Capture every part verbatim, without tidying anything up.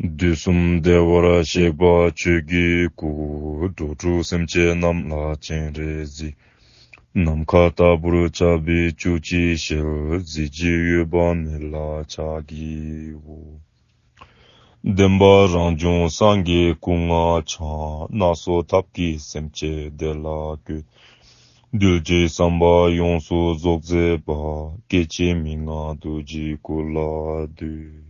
དུས་གསུམ་བདེ་བར་གཤེགས་པ་ཆོས་ཀྱི་སྐུ། འགྲོ་དྲུག་སེམས་ཅན་རྣམས་ལ་སྤྱན་རས་གཟིགས། ནམ་མཁའ་ལྟ་བུར་ཁྱབ་པའི་བཅུ་གཅིག་ཞལ། གཟི་བརྗིད་འོད་དཔག་མེད་ལ་ཕྱག་བགྱིའོ། བདེན་པ་རང་བྱུང་སངས་རྒྱས་སྐུ་ལྔ་འཆང་། སྣ་ཚོགས་ཐབས་ཀྱིས་སེམས་ཅན་བདེ་ལ་བཀོད། གདུལ་བྱའི་བསམ་པ་ཡོངས་སུ་རྫོགས་མཛད་པ། སྐྱེ་འཆི་མི་མངའ་རྡོ་རྗེའི་སྐུ་ལ་འདུད།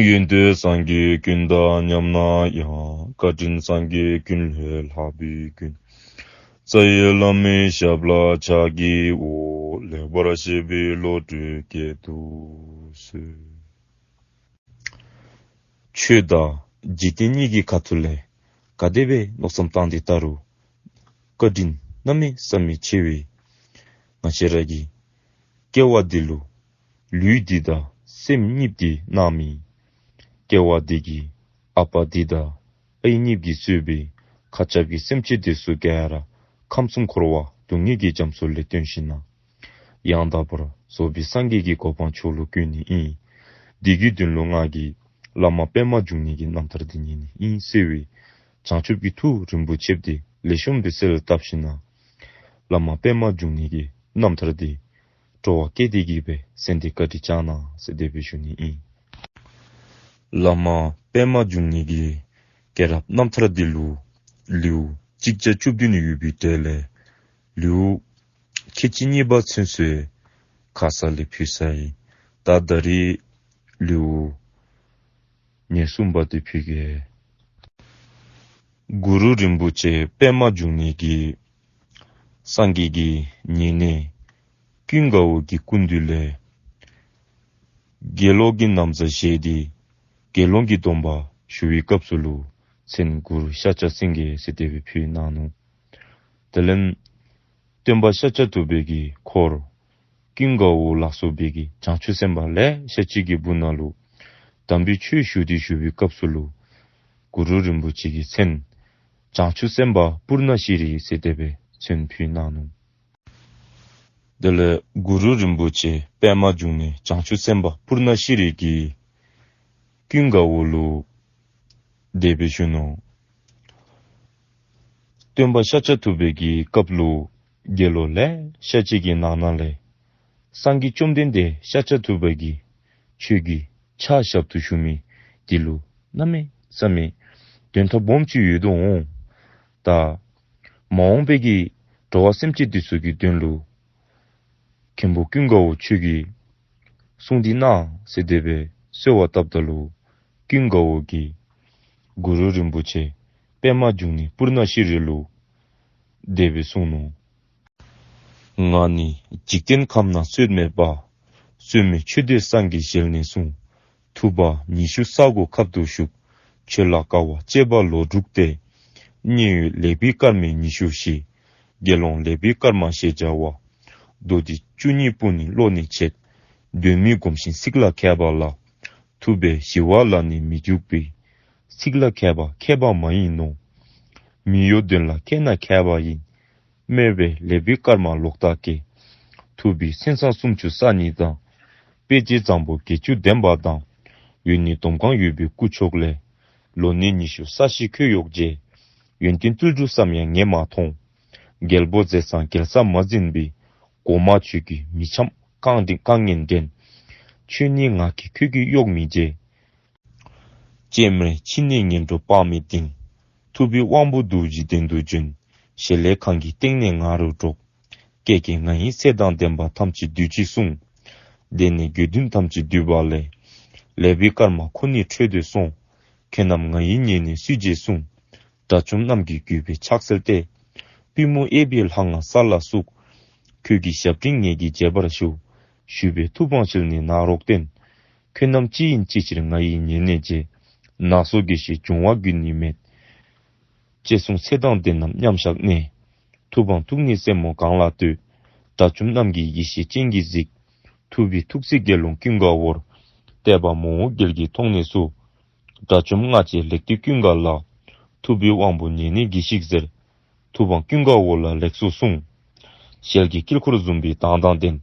ཡོན་ཏན་སངས་རྒྱས་ཀུན་དང་མཉམ་ན་ཡང་། བཀའ་དྲིན་སངས་རྒྱས་ཀུན་ལས་ལྷག་པའི་ཀུན། རྩ་བའི་བླ་མའི་ཞབས་ལ་ཕྱག་བགྱིའོ། ལེགས་པར་བཤད་པའི་བློ་གྲོས་བསྐྱེད་དུ་གསོལ། ཆོས་དང་འཇིག་རྟེན་གཉིས་ཀྱི་ཁ་ཐུག་ལས་ག་དེ་སྦེ་མནོ་བསམ་བཏང་སྟེ་བལྟ་རུང་བཀའ་དྲིན་གནམ་མེད་ས་མེད་ཆེ་བས། ང་བཅས་ར་གི་སྐྱེ་བ་འདི་ལུ་ལུས་འདི་དང་སེམས་གཉིས་འདི་གནང་མི། སྐྱེ་བ་འདི་གི་ཨ་པ་འདི་དང་ཨའི་གཉིས་ཀྱིས་གཙོས་པའི་མཁའ་ཁྱབ་ཀྱི་སེམས་ཅན་འདི་ཚུ་ག་ར་ཁམས་གསུམ་འཁོར་བ་སྡུག་བསྔལ་གྱི་རྒྱ་མཚོ་ལས་བཏོན་ཞིནམ་ན། ཡང་དག་པར་རྫོགས་པའི་སངས་རྒྱས་ཀྱི་གོ་འཕང་མཆོག་ལུ་བཀོད་ནི་ཨིན། འདི་གི་དོན་ལུ་ང་གིས་བླ་མ་པདྨ་འབྱུང་གནས་ཀྱི་རྣམ་ཐར་འདི་ཉན་ནི་ཨིན་ཟེར་བའི་བྱང་ཆུབ་ཀྱི་ཐུགས་རིན་པོ་ཆེ་འདི་ལེགས་ཤོམ་སྦེ་གསལ་བཏབ་ཞིནམ་ན། བླ་མ་པདྨ་འབྱུང་གནས་ཀྱི་རྣམ་ཐར་འདི་སྤྲོ་བ་བསྐྱེད་དེ་གིས་སྦེ་གསན་ཏེ་བཀའ་དྲིན་བསྐྱང་གནང་ཟེར་དེ་སྦེ་ཞུ་ནི་ཨིན། བླ་མ་པདྨ་འབྱུང་གནས་ཀྱི་སྐྱེས་རབས་རྣམ་ཐར་འདི་ལུ་ལེའུ་གཅིག་བརྒྱ་བཅུ་བདུན་ཡོད་པའི་གྲས་ལས་ལེའུ་ཁལ་གཅིག་གཉིས་པ་ཚུན་ཚོད་ཁ་ཙ་ལས་ཕུལ་ཚར་ཡི། ད་ད་རིས་ལེའུ་ཉེར་གསུམ་པ་འདི་ཕུལ་གེ། གུ་རུ་རིན་པོ་ཆེ་པདྨ་འབྱུང་གནས་ཀྱིས་སངས་རྒྱས་ཀྱི་ཉེ་གནས་ཀུན་དགའ་བོ་གི་སྐུ་མདུན་ལས་དགེ་སློང་གི་ན་བཟའ་བཞེས་ཏེ་དགེ་སློང་གི་སྡོམ་པ་ཞུ་བའི་སྐབས་སུ་ལུ་མཚན་གུ་རུ་ཤཱཀྱ་སེང་གེ་ཟེར་དེ་སྦེ་ཕུལ་གནང་ནུག། དེ་ལས་སྟོན་པ་ཤཱཀྱ་ཐུབ་པའི་གི་འཁོར་ཀུན་དགའ་བོ་ལ་སོགས་པའི་གི་བྱང་ཆུབ་སེམས་དཔའ་ལེ་ཤ་ཅིག་གི་སྦུག་ན་ལུ་དམ་པའི་ཆོས་ཞུ་སྟེ་བཞུགས་པའི་སྐབས་སུ་ལུ་གུ་རུ་རིན་པོ་ཆེ་གི་མཚན་བྱང་ཆུབ་སེམས་དཔའ་པུར་ཎ་ཤྲཱི་ཟེར་དེ་སྦེ་མཚན་ཕུལ་གནང་ནུག། དེ་ལས་གུ་རུ་རིན་པོ་ཆེ་པདྨ་འབྱུང་གནས་བྱང་ཆུབ་སེམས་དཔའ་པུར་ཎ་ཤྲཱི་གིས་ཀུན་དགའ་བོ་ལུ་དེ་སྦེ་ཞུ་ནུག། སྟོན་པ་ཤཱཀྱ་ཐུབ་པའི་གི་སྐབས་ལུ་དགེ་སློང་ལེ་ཤ་ཅིག་གི་ནང་ན་ལས་སངས་རྒྱས་བཅོམ་ལྡན་འདས་ཤཱཀྱ་ཐུབ་པ་གིས་ཆོས་ཀྱི་ཕྱག་ཞབས་ཏོག་ཞུ་མི་འདི་ལུ་གནམ་མེད་ས་མེད་དོན་དག་སྦོམ་ཅིག་ཡོད་དོ་འོང་། ད་མ་འོངས་པའི་གི་འགྲོ་བ་སེམས་ཅན་འདི་ཚུ་གི་དོན་ལུ་མཁན་པོ་ཀུན་དགའ་བོ་ཁྱོད་ཀྱིས་གསུང་སྟེ་གནང་ཟེར་དེ་སྦེ་གསོལ་བ་བཏབ་ད་ལུ་ཀུན་དགའ་བོ་གིས་གུ་རུ་རིན་པོ་ཆེ་པདྨ་འབྱུང་གནས་པུར་ཎ་ཤྲཱི་ལུ་དེ་སྦེ་གསུངས་ནུག། ང་ནི་འཇིག་རྟེན་ཁམས་ན་རྩོད་མེད་པ། རྩོད་མེད་ཆོས་སྡེ་སངས་རྒྱས་ཞལ་ནས་གསུངས། ཐུབ་པ་ཉི་ཤུ་རྩ་དགུ་ཁབ་ཏུ་བཞུགས། ཆོས་ལ་དཀའ་བ་སྤྱད་པ་ལོ་དྲུག་སྟེ། མཉན་ཡོད་ལེགས་པའི་སྐར་མའི་ཉི་ཤུ་བཞི། དགེ་སློང་ལེགས་པའི་སྐར་མ་ཞེས་བྱ་བ། མདོ་སྡེ་བཅུ་གཉིས་པོ་ནི་བློ་ནི་བྱེད། དོན་མི་སྒོམ་ཞིང་ཚིག་ལ་མཁས་པ་ལ། ཐུབ་པས་ཞི་བ་ལ་ནི་མི་འཇུག་པའི། ཚིག་ལ་མཁས་པ་མཁས་པ་མ་ཡིན་ནོ། མི་གཡོ་དོན་ལ་མཁས་ན་མཁས་པ་ཡིན། དམན་པས་ལེགས་པའི་སྐར་མ་ལོག་ལྟ་སྐྱེ། ཐུབ་པའི་མཚན་བཟང་སུམ་ཅུ་རྩ་གཉིས་དང་། དཔེ་བྱད་བཟང་པོ་བརྒྱད་ཅུ་ལྡན་པ་དང་། འོད་ནི་འདོམ་གང་ཡོད་པའི་སྐུ་མཆོག་ལས། ལོ་ནི་ཉི་ཤུ་རྩ་བཞི་ཁོད་གཡོགས་བྱས། ཡོན་ཏན་ཏིལ་འབྲུ་ཙམ་ཡང་ངས་མ་མཐོང་། རྒྱལ་པོ་མཛད་བཟང་རྒྱལ་ས་མ་ཟིན་པའི། གོང་མ་ཁྱོད་ཀྱིས་མི་འཆམ་རྐང་འདི་རྐང་ངན་འདྲེན། ཆོས་ནི་ངག་གིས་ཁྱོད་ཀྱིས་གཡོག་མི་བྱེད། ཅན་མེར་ཕྱི་ནས་ངན་འགྲོ་དཔག་མེད་ལྡིང་། ཐུབ་པའི་དབང་པོ་རྡོ་རྗེ་གདན་དུ་བྱོན། ཞལ་ལས་གང་གི་སྟེང་ནས་ང་རུ་སྒྲོག། ཀྱེ་ཀྱེ་ང་ཡི་ཚེ་དང་ལྡན་པ་ཐམས་ཅད་འདུས་ཅིག་གསུངས། དེ་ནས་དགེ་འདུན་ཐམས་ཅད་འདུས་པ་ལས། ལེགས་པའི་སྐར་མ་ཁོ་ནི་ཁྲོས་ཏེ་སོང་། ཁྱོད་རྣམས་ང་ཡི་ཉེ་གནས་སུ་བྱེད་གསུངས། དགྲ་བཅོམ་རྣམས་ཀྱིས་གུས་པས་ཕྱག་འཚལ་ཏེ། པུས་མོ་གཡས་པའི་ལྷ་ང་ས་ལ་བཙུགས། ཁྱོད་ཀྱི་ཞབས་འབྲིང་ངེད་ཀྱིས་འཇལ་བར་ཞུ། ཞུས་པས་ཐུབ་དབང་ཞལ་ནས་ནཱ་རོ་བསྟན། ཁྱོད་རྣམས་ཅི་ཡིན་ཅི་ཕྱིར་ང་ཡི་ཉེ་གནས་མཇལ། ནང་སོ་དགེ་བཤེས་འབྱུང་བ་རྒྱུད་ནི་མེད། ཅེས་གསུངས་ཚེ་དང་ལྡན་རྣམས་མཉམ་བཞག་གནས། ཐུབ་དབང་ཐུགས་ནི་རྩེ་མོ་གང་ལ་གཏོད། དགྲ་བཅོམ་རྣམས་ཀྱིས་ཡེ་ཤེས་སྤྱན་གྱིས་གཟིགས། ཐུབ་པའི་ཐུགས་སྲས་དགེ་སློང་ཀུན་དགའ་བོར། བལྟས་པ་མོའོ་རྒྱལ་གྱི་མཐོང་ནས་སུ། དགྲ་བཅོམ་སྔ་རྗེས་ལེགས་བཏུད་ཀུན་དགའ་ལ། ཐུབ་པའི་དབང་པོ་ཉེ་གནས་གྱིས་ཤིག་ཟེར། ཐུབ་དབང་ཀུན་དགའ་བོ་ལ་ལེགས་སོ་གསུངས། ཞལ་གྱི་དཀྱིལ་འཁོར་འཛུམ་པའི་མདངས་དང་ལྡན།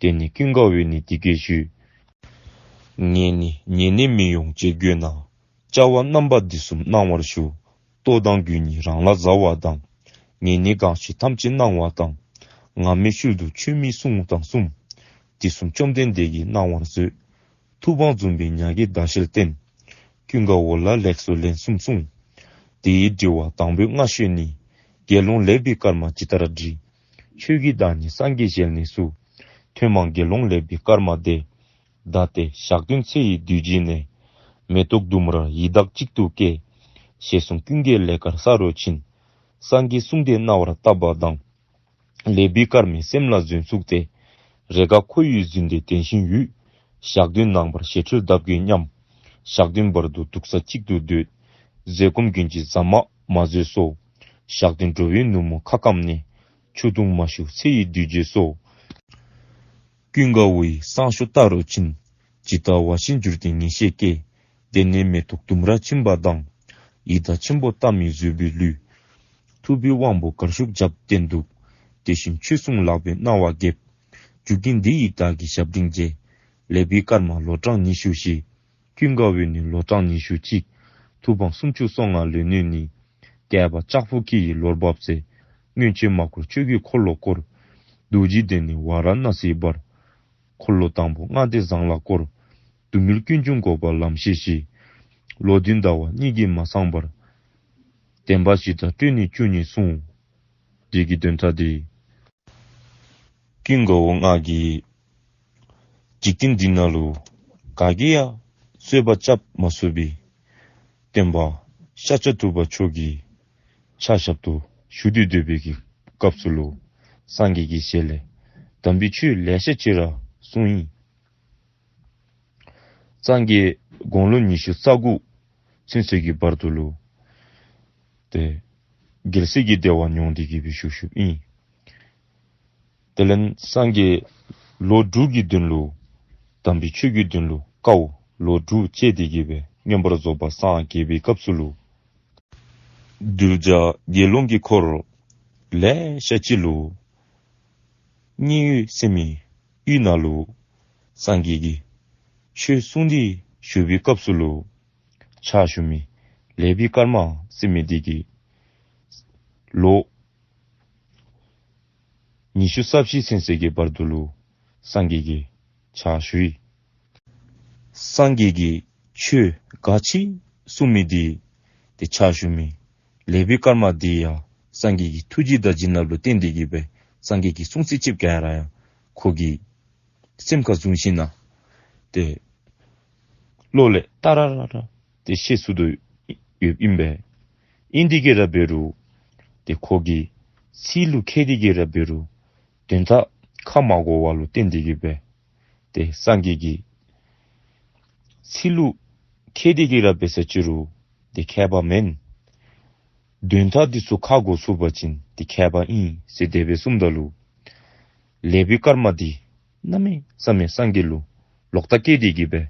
དེ་ནས་ཀུན་དགའ་བོས་ནི་འདི་སྐད་ཞུས། ངེད་ནི་ཉེ་གནས་མི་ཡོང་ཅེས་དགོས་ན། བཅའ་བ་རྣམ་པ་འདི་གསུམ་གནང་བར་ཞུ། ལྟོ་དང་གོས་གཉིས་རང་ལ་བཟའ་བ་དང་། ངེད་ནི་གང་ཞིག་ཐམས་ཅད་གནང་བ་དང་། ང་མི་ཤུལ་དུ་ཆོས་མི་གསུང་དང་གསུམ། འདི་གསུམ་བཅོམ་ལྡན་འདས་ཀྱིས་གནང་བར་མཛོད། ཐུབ་དབང་འཛུམ་པའི་ཉ་གིས་ཟླ་ཤེལ་བསྟན། ཀུན་དགའ་བོ་ལ་ལེགས་སོ་ལན་གསུམ་གསུངས། དེ་ཡི་དྲི་བ་དང་པོའི་སྔ་ཤོས་ནི། དགེ་སློང་ལེགས་པའི་སྐར་མ་ཇི་ལྟར་འབྲི། ཆོས་ཀྱི་བདག་ཉིད་སངས་རྒྱས་ཞལ་ནས་སུ། ཐོན་མང་དགེ་སློང་ལེགས་པའི་སྐར་མ་དེ། བདག་དེ་ཞག་བདུན་ཚེ་ཡི་དུས་བཞི་ནས། མེ་ཏོག་ལྡུམ་ར་ཡི་དྭགས་གཅིག་ཏུ་སྐྱེས། ཞེས་གསུངས་ཀུན་དགའི་ལེགས་སྐར་ས་རུ་ཕྱིན། སངས་རྒྱས་གསུང་དེ་རྣ་བར་བཏབ་པ་དང་། ལེགས་པའི་སྐར་མས་སེམས་ལ་བརྫུན་ཚུགས་ཏེ། རེས་འགའ་ཁོ་ཡི་རྫུན་དེ་བདེན་བཞིན་ཡུད། ཞག་བདུན་ནངས་པར་ཞལ་འཕྲུལ་གདབ་དགོས་སྙམ། ཞག་བདུན་བར་དུ་འདུག་ས་གཅིག་ཏུ་སྡོད། ཟས་སྐོམ་རྒྱུན་གྱི་ཟ་མ་མ་ཟོས་སོ། ཞག་བདུན་འགྲོ་བའི་ནུབ་མོ་ཁ་སྐམ་ནས། ཆུ་བཏུང་མ་བཞུ་ཚེ་ཡི་དུས་བརྗེད་སོ། ཀུན་དགའ་བོ་ཡི་སང་ཞོ་ལྟ་རུ་ཕྱིན། ཇི་ལྟ་བ་བཞིན་འགྱུར་ཏེ་ངེས་ཤེས་སྐྱེས། དེ་ནས་མེ་ཏོག་ལྡུམ་ར་ཕྱིན་པ་དང་། ཡི་དྭགས་ཆེན་པོ་ལྟ་མི་བཟོད་པའི་ལུས། ཐུབ་པའི་དབང་པོ་གར་ཞུགས་བྱབ་བསྟན་འདུག། དེ་བཞིན་ཆོས་གསུང་ལག་པའི་རྣ་བ་རྒྱབ། རྒྱུ་རྐྱེན་འདི་ཡིས་བདག་གི་ཞབས་འབྲིང་བྱས། ལེགས་པའི་སྐར་མ་ལོ་གྲངས་ཉི་ཤུ་བཞི། ཀུན་དགའ་བོ་ནི་ལོ་གྲངས་ཉི་ཤུ་གཅིག། ཐུབ་དབང་སུམ་ཅུ་སོ་ལྔ་ལོན་ནུས་ནི། བསྐལ་པ་ལྕགས་ཕུར་ཁྱི་ཡི་ལོར་བབས་ཚེ། སྔོན་ཆད་མ་འཁོར་ཆོས་ཀྱི་འཁོར་ལོ་བསྐོར། རྡོ་རྗེ་གདན་ནི་ཝཱ་ར་ཎ་སིའི་བར། འཁོར་ལོ་དང་པོ་ལྔ་སྡེ་བཟང་ལ་བསྐོར། དུ་མིར་ཀུན་འབྱུང་འགོག་པ་ལམ་ཤེས་བཞི། ལོ་བདུན་ཟླ་བ་གཉིས་ཀྱིས་མ་ཚང་བར། བདེན་པ་བཞི་དང་སྤྲོས་ནི་བཅུ་གཉིས་གསུངས། འདི་གི་དོན་དག་འདི། ཀུན་དགའ་བོ་ང་གིས་འཇིག་རྟེན་འདི་ནང་ལུ་ག་གིས་ཡང་རྩོད་པ་རྐྱབ་མ་ཚུགས་པའི་སྟོན་པ་ཤཱཀྱ་ཐུབ་པ་མཆོག་གི་ཕྱག་ཞབས་ཏོག་ཞུ་སྟེ་སྡོད་པའི་གི་སྐབས་སུ་ལུ་སངས་རྒྱས་ཀྱི་ཞལ་ལས་དམ་པའི་ཆོས་ལེ་ཤ་ཅིག་ར་གསུངས་ཡི། སངས་རྒྱས་དགུང་ལོ་ཉི་ཤུ་རྩ་དགུ་ཚུན་ཚོད་ཀྱི་བར་དུ་ལུ་ཏེ་རྒྱལ་སྲས་ཀྱི་བདེ་བ་མྱོང་སྟེ་གི་སྦེ་བཞུགས་བཞུགསཔ་ཨིན། དེ་ལས་སངས་རྒྱས་ལོ་དྲུག་གི་དོན་ལུ་དམ་པའི་ཆོས་ཀྱི་དོན་ལུ་དཀའཝ་ལོ་དྲུག་སྤྱད་དེ་གི་སྦེ་མངོན་པར་རྫོགས་པར་སངས་རྒྱས་པའི་སྐབས་སུ་ལུ་གདུལ་བྱ་དགེ་སློང་གི་འཁོར་ལེ་ཤ་ཅིག་ལུ་མཉན་ཡོད་ཟེར་མི་ཡུལ་ནང་ལུ་སངས་རྒྱས་ཀྱིས་ཆོས་གསུངས་ཏེ་བཞུགས་པའི་སྐབས་སུ་ལུ་ཕྱག་ཞུ་མི་ལེགས་པའི་སྐར་མ་ཟེར་མི་འདི་གིས་ལོ་ཉི་ཤུ་རྩ་བཞི་ཚུན་ཚོད་ཀྱི་བར་དུ་ལུ་སངས་རྒྱས་ཀྱིས་ཕྱག་ཞུ་ཡི། སངས་རྒྱས་ཀྱིས་ཆོས་ག་ཅི་གསུངས་མི་འདི་ཏེ་ཕྱག་ཞུ་མི་ལེགས་པའི་སྐར་མ་འདི་ཡང་སངས་རྒྱས་ཀྱི་ཐུགས་རྗེ་དང་བྱིན་རླབས་ལུ་བརྟེན་ཏེ་གི་སྦེ་སངས་རྒྱས་ཀྱིས་གསུང་ཚིག་ཅིག་ག་ར་ཡང་ཁོ་གི་སེམས་ཁར་བཟུང་ཞིནམ་ལས་ཏེ་བློ་ལས་ཏར་ར་ར་ར་ཏེ་ཤེས་ཚུགས་དོ་ཡོདཔ་ཨིན་པས། ཨིན་ཏེ་གི་ར་འབད་རུང་ཏེ་ཁོ་གིས་ཚིག་ལུ་ཁེལ་ཏེ་གི་ར་འབད་རུང་དོན་དག་ཁ་མ་གོ་བ་ལུ་བརྟེན་ཏེ་གི་སྦེ་ཏེ་སངས་རྒྱས་ཀྱིས་ཚིག་ལུ་ཁེལ་ཏེ་གི་ར་འབད་ས་ཅི་རུང་ཏེ་ཁྱད་པར་མེན། དོན་དག་འདི་ཚུ་ཁ་གོ་ཚུགས་པ་ཅིན་ཏེ་ཁྱད་པར་ཨིན་ཟེར་དེ་སྦེ་གསུངམ་ད་ལུ་ལེགས་པའི་སྐར་མ་འདི་གནམ་མེད་ས་མེད་སངས་རྒྱས་ལུ་ལོག་ལྟ་སྐྱེས་ཏེ་གི་སྦེ་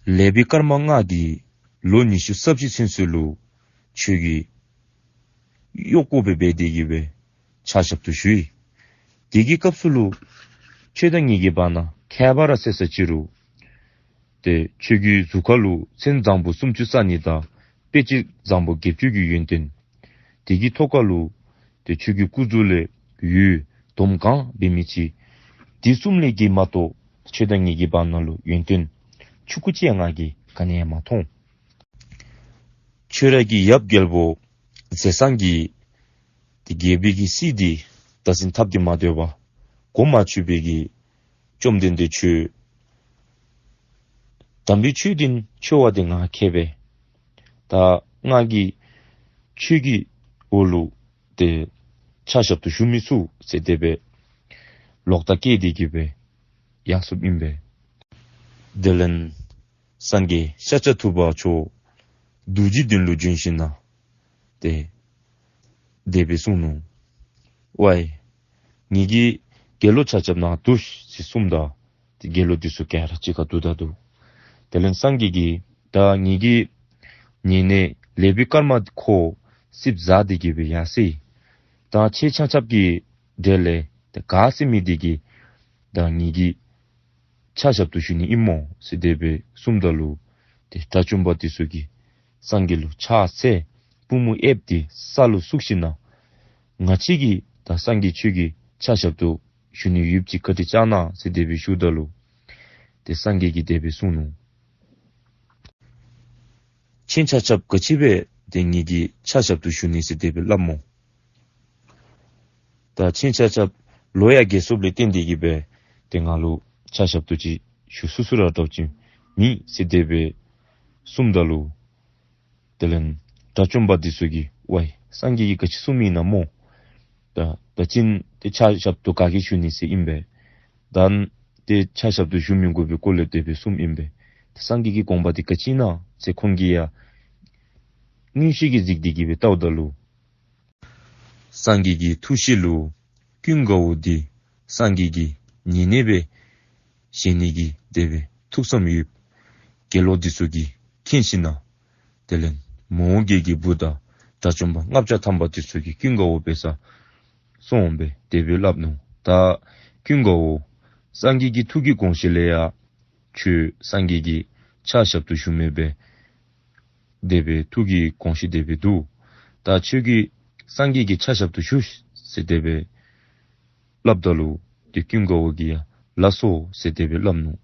ལེགས་པའི་སྐར་མ་ང་གིས་ལོ་ཉི་ཤུ་རྩ་བཞི་ཚུན་ཚོད་ལུ་ཁྱོད་ཀྱི་གཡོག་པོ་སྦེ་འབད་དེ་གི་སྦེ་ཕྱག་ཞབས་ཏོག་ཞུ་ཡི། དེ་གི་སྐབས་སུ་ལུ་ཁྱོད་དང་ངེ་གི་བར་ན་ཁྱད་པར་ར་ཟེར་ས་ཅི་རུང་ཏེ་ཁྱོད་ཀྱི་གཟུགས་ཁར་ལུ་མཚོན་བཟང་པོ་སུམ་ཅུ་རྩ་གཉིས་དང་དཔེ་བྱད་བཟང་པོ་བརྒྱད་ཅུ་གི་ཡོན་ཏན། དེ་གི་ཐོག་ཁར་ལུ་ཏེ་ཁྱོད་ཀྱི་སྐུ་གཟུགས་ལས་འོད་དོམ་གང་འབད་མི་ཅིག། དེ་གསུམ་ལས་གི་མ་གཏོགས་ཁྱོད་དང་ངེ་གི་བར་ན་ལུ་ཡོན་ཏན་ཆུང་ཀུ་ཅིག་ཡང་ང་གིས་ག་ནི་ཡང་མ་མཐོང་། ཁྱོད་ར་གི་ཡབ་རྒྱལ་པོ་ཟས་གཙང་གིས་ཏེ་རྒྱལ་པོའི་གི་སྲིད་འདི་བདག་འཛིན་འཐབ་སྟེ་མ་སྡོད་པར་གོ་མ་ཆོད་པའི་གི་བཅོམ་ལྡན་འདས་ཁྱོད་དམ་པའི་ཆོས་འདི་འཚོལ་བ་འདི་ང་མཁས་པས། ད་ང་གིས་ཁྱོད་ཀྱི་འོག་ལུ་ཏེ་ཕྱག་ཞབས་ཏོག་ཞུ་མི་ཚུགས་ཟེར་དེ་སྦེ་ལོག་ལྟ་སྐྱེས་ཏེ་གི་སྦེ་ཡར་སོཔ་ཨིན་པས། དེ་ལས་སངས་རྒྱས་ཤཱཀྱ་ཐུབ་པ་མཆོག་རྡོ་རྗེ་གདན་ལུ་བྱོན་ཞིནམ་ལས་ཏེ་དེ་སྦེ་གསུངས་ནུག། ཝའི་ངེ་གི་དགེ་སློང་ཆ་ཁྱབ་ནཱ་འདུག་ཟེར་གསུངམ་ད་ཏེ་དགེ་སློང་འདི་ཚུ་ག་ར་གཅིག་ཁར་འདུ་ད་འདུག། དེ་ལས་སངས་རྒྱས་ཀྱིས་ད་ངེ་གི་ཉེ་གནས་ལེགས་པའི་སྐར་མ་ཁོ་རྩིགཔ་ཟ་སྟེ་གི་སྦེ་ཡར་སོ་ཡི། ད་ཁྱེད་ཆ་ཁྱབ་ཀྱི་གྲལ་ལས་ཏེ་ག་ཟེར་མི་འདི་གིས་ད་ངེ་གི་ ཕྱག་ཞབས་ཏོག་ཞུ་ནི་ཨིན་མོ་ཟེར་དེ་སྦེ་གསུངམ་ད་ལུ་ཏེ་དགྲ་བཅོམ་པ་འདི་ཚུ་གིས་སངས་རྒྱས་ལུ་ཕྱག་འཚལ། པུས་མོ་གཡསཔ་སྟེ་ས་ལུ་བཙུགས་ཞིནམ་ལས་ང་བཅས་ཀྱིས་ད་སངས་རྒྱས་ཁྱོད་ཀྱི་ཕྱག་ཞབས་ཏོག་ཞུ་ནི་ཡོདཔ་ཅིག་བཀའ་དྲིན་བསྐྱང་གནང་ཟེར་དེ་སྦེ་ཞུཝ་ད་ལུ་ཏེ་སངས་རྒྱས་ཀྱིས་དེ་སྦེ་གསུངས་ནུག། ཁྱེད་ཆ་ཁྱབ་ག་ཅི་འབད་དེ་ངེ་གི་ཕྱག་ཞབས་ཏོག་ཞུ་ནི་ཟེར་དེ་སྦེ་སླབ་མོ། ད་ཁྱེད་ཆ་ཁྱབ་ལོ་ཡང་རྒས་སོངམ་ལས་བརྟེན་ཏེ་གིས་སྦེ་ཏེ་ང་ལུ་ཕྱག་ཞབས་ཏོག་ཅིག་ཞུ་ཚུགས་ཚུགས་ར་འདྲཝ་ཅིག་མེད་ཟེར་དེ་སྦེ་གསུངམ་ད་ལུ། དེ་ལས་དགྲ་བཅོམ་པ་འདི་ཚུ་གིས་ཝའི་སངས་རྒྱས་ཀྱིས་ག་ཅི་གསུངམ་ཨིན་ན་མོ། ད་ད་ཅི་ཏེ་ཕྱག་ཞབས་ཏོག་ག་གིས་ཞུ་ནི་ཟེར་ཨིན་པས། ད་ཏེ་ཕྱག་ཞབས་ཏོག་ཞུ་མི་དགོ་པའི་སྐོར་ལས་དེ་སྦེ་གསུངམ་ཨིན་པས། ཏེ་སངས་རྒྱས་ཀྱི་དགོངས་པ་འདི་ག་ཅི་ཨིན་ན་ཟེར་ཁོང་གིས་ཡང་མངོན་ཤེས་ཀྱིས་གཟིགས་ཏེ་གིས་སྦེ་བལྟཝ་ད་ལུ། སངས་རྒྱས་ཀྱི་ཐུགས་ཤེལ་ལུ་ཀུན་དགའ་བོ་འདི་སངས་རྒྱས་ཀྱི་ཉེ་གནས་སྦེ་བཞེས་ནི་གི་དེ་སྦེ་ཐུགས་བསམ་ཡོདཔ་དགེ་སློང་འདི་ཚུ་གིས་མཁྱེན་ཞིནམ་ལས། དེ་ལས་མོའུ་འགལ་གྱི་བུ་དང་དགྲ་བཅོམ་པ་ལྔ་བརྒྱ་ཐམ་པ་འདི་ཚུ་གིས་ཀུན་དགའ་བོ་འབད་སར་སོང་སྦེ་དེ་སྦེ་སླབ་ནུག། ད་ཀུན་དགའ་བོ་སངས་རྒྱས་ཀྱི་ཐུགས་ཀྱི་དགོངས་བཞེད་ལས་ཡང་ཁྱོད་སངས་རྒྱས་ཀྱི་ཕྱག་ཞབས་ཏོག་ཞུ་མི་སྦེ་དེ་སྦེ་ཐུགས་ཀྱི་དགོངས་བཞེད་དེ་སྦེ་འདུག། ད་ཁྱོད་ཀྱིས་སངས་རྒྱས་ཀྱི་ཕྱག་ཞབས་ཏོག་ཞུ་ཟེར་དེ་སྦེ་སླབ་ད་ལུ་ཏེ་ཀུན་དགའ་བོ་གིས་ཡང་ལགས་སོ་ཟེར་དེ་སྦེ་སླབ་ནུག།